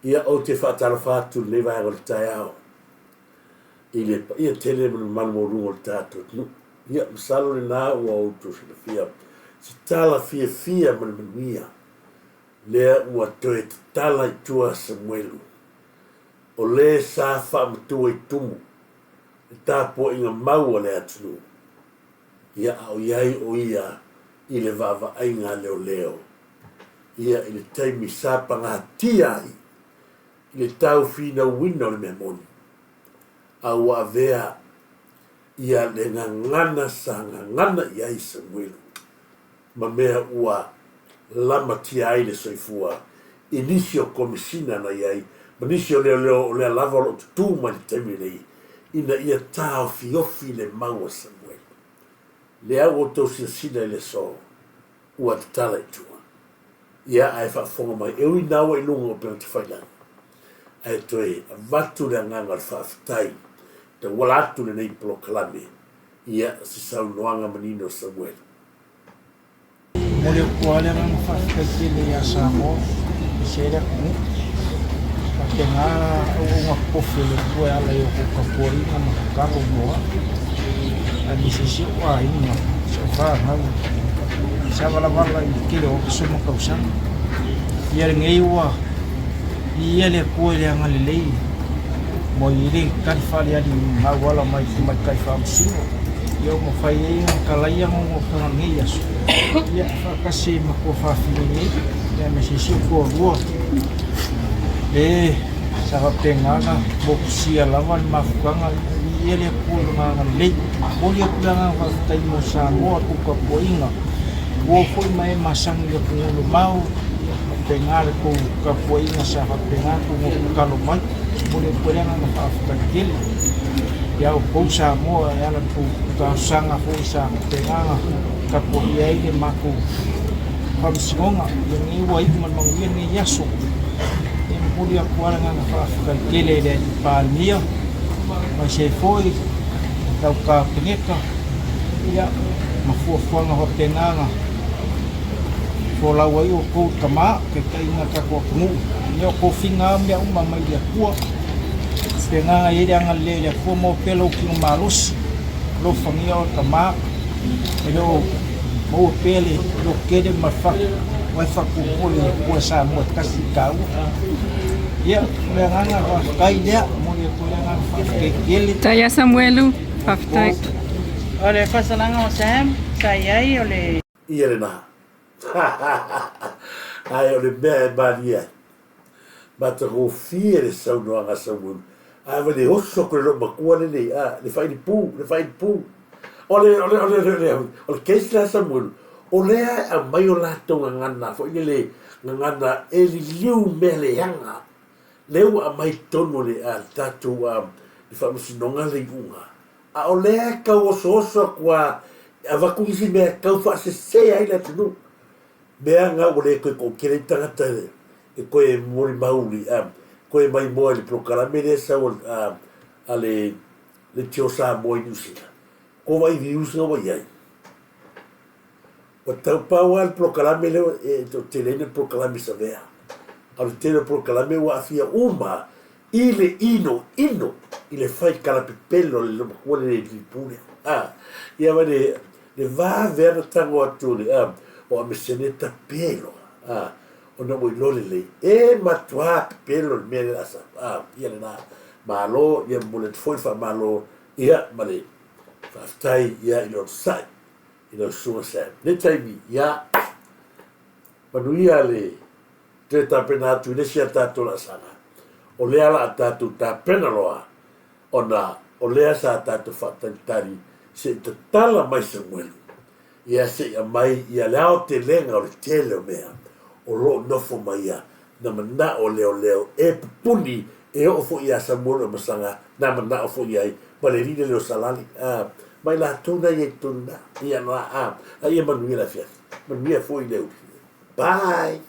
Ia, ou te faatalofa atu i lenei vaega o le taeao i le paia tele ma le mamalu maualuga o le tatou atunuu. Ia, masalo lena ua outou silafia se tala fiafia ma le manuia lea ua toe tatala i tua Samuelu, o le sa faamatua i tumu le tapuaiga mau a le atunuu. Ia, a o i ai o ia i le vaavaaiga a leoleo, ia i le taimi sa pagatia ai i le taufinauina o le mea moni, a ua avea ia le gagana sa gagana i ai Samuelu ma mea ua lamatia ai le soifua i nisi o Komesina na i ai ma nisi o leoleo o lea lava o lo o tutū mai i le taimi lenei ina ia taofiofi le mau a Samuelu. Lea ua outou silasila i le aso ua tatala i tua. Ia, ae faafofoga mai, e ui na ua i luga o upegatafailagi, ae toe avatu le agaga o le faafetai tauala atu lenei polokalame, ia, se saunoaga manino a Samuelu. Momoli atu lava le agaga faafetai tele ia Samoa aemaise ai le atunuu. E faapena auauna totofi a le Atua e ala i a outou tapuaiga ma tatalo mo au, aemaise si ou aiga, si au fanau sa valavala i le tele o aso ma tausaga. Ia lenei ua viia le Atua i le agalelei ua i ai le tali faaaliali na auala mai i tamaitai faamasino. Ia ua mafai ai ona talaia nonotaga i lenei aso, ia faatasi ai ma tuafafine nei, ia aemaise si ou toalua, le sa faapena ona motusia lava le mafutaga, ia viia le Atua i Lona agalelei. Momoli atu le agaga faafetai mo Samoa, le tou tapuaiga, ua oo foi ma e masani i le atunuu mamao, ia faapena le tou tapuaiga sa faapena ona tou nofo tatalo mai. Momoli atu ai le agaga faafetai tele ia outou Samoa e ala i le tou talosaga foi sa faapena ona tapuaia ai le matou faamasinoga. Ia lenei ua iu ma le manuia lenei aso. E momoli atu lava le agaga faafetai tele i le Alii Palemia aemaise ai foi lau Kapeneta ia ma fuafuaga faapena ona folau ai outou i tama, taitaiga o le tatou atunuu. Ia o tofiga lava mea uma mai le Atua. Faapena e i ai le agalelei o le Atua, maua pea lou tino malosi, alofagia oe tama, e le o maua pea le lototele ma le fatu, aua e fatuomua le Atua e Samoa e tasi i taua. Ia, o le agaga faafetai lea, momoli atu ai le agaga faafetai tele. Faafetai ia Samuelu, faafetai. O le faasalaga o Sam sa i ai o le. Ia lena. Ae o le mea e malie ai, matagofie le saunoaga a Samuelu, ae ua le oso atu le loomatua lenei, a, le faailipu, le faailipu. O le, o le, o le, o le, o le case lea a Samuelu, o lea e aumai o latou gagana foi lele, gagana e liliu mea leaga, lea ua aumai i totonu o le, a, le tatou, a, le faamasinoga le iuga. A o lea e tau osooso atu a e avatu nisi mea e tau faasese ai le atunuu. Mea na ua le toe toatele ai tagata e toe molimau i le, toe maimoa i le polokalame lea e sau a le Leitio Samoa i Niu Sila. Ko vaai views na ua i ai. Ua tau pau lava le polokalame lea e toatele ai le polokalame savea. A o le tele o polokalame ua aafia uma i le inoino i le fai kalapepelo a le loomatua le lipuli lea. A, ia ma le, le vave lava ona tago atu o le, a, o Amesene tape loa, a, ona ua iloa lelei, e matua pepelo le mea lea o le a sau. A, ia lena. Malo, ia momoli atu foi le faamalo, ia, ma le faafetai, ia, i le onosai i lau susuga Sam. Nei taimi, ia, manuia le toe tapena atu i le isi a tatou laasaga, o lea la a tatou tapena loa, ona o lea sa tatou faatalitali se i tatala mai Samuelu, ia se i aumai ia le aotelega o le tele o mea o lo o nofo mai ia na manao leoleo e pupuni e oo foi ia Samuelu e masaga na manao foi i ai ma le alii lele o Salali, a, ma i latou na i ai i totonu i ina. Ia, a, a ia manuia le afiafi, manuia foi le uli. Bye!